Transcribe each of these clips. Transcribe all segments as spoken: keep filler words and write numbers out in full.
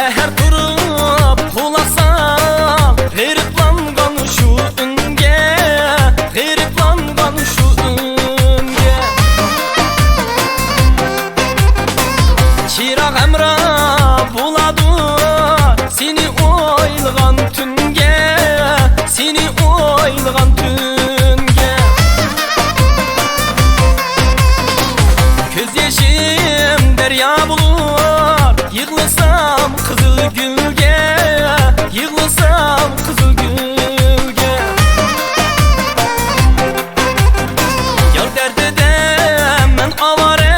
سەھەر تۇرۇپ قۇلاق سال، غېرىبلانغان شۇ ئۈنگە، غېرىبلانغان شۇ ئۈنگە. چىراغ ھەمراھ بولىدۇ سېنى ئويلىغان تۈنگە، سېنى ئويلىغان تۈنگە. كۆز يېشىم دەريا بولۇر، يىغلىسام قىزىل گۈلگە، يىغلىسام قىزىل گۈلگە. يار دەردىدە مەن ئاۋارە،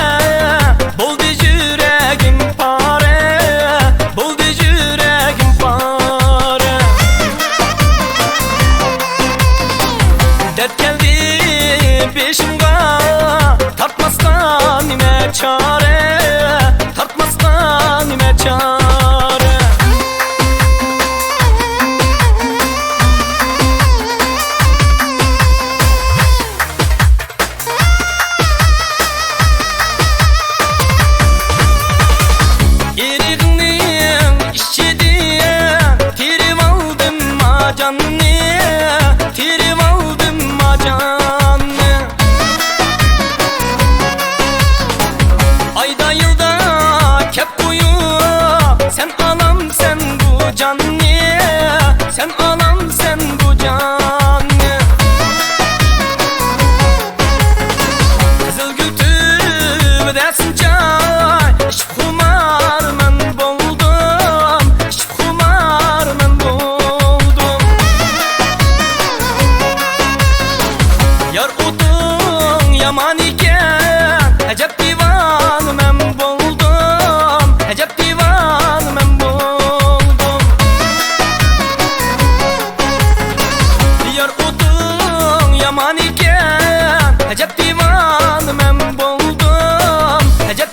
بولدى يۈرەگىم پارە، بولدى يۈرەگىم پارە. دەرد كەلدى بېشىمغا، تارتماسقا نېمە چارە، تارتماسقا نېمە چارە. ئېرىقنىڭ ئىچىدە تېرىۋالدىم ماجاننى، تېرىۋالدىم ماجاننى. ئايدا يىلدا كەپ قويۇپ، سەن ئالامسەن بۇ جاننى، سەن ئالامسەن بۇ جاننى. قىزىل گۈل تۈۋىدە سىنچاي، ئىشق خۇمار مەن بولدۇم، ئىشق خۇمار مەن بولدۇم. يار ئوتۇڭ يامان ئىكەن، ئەجەب دىۋانە مەن بولدۇم، ئەجەب دىۋانە مەن بولدۇم. يار ئوتۇڭ يامان ئىكەن، ئەجەب دىۋانە مەن بولدۇم، ئەجەب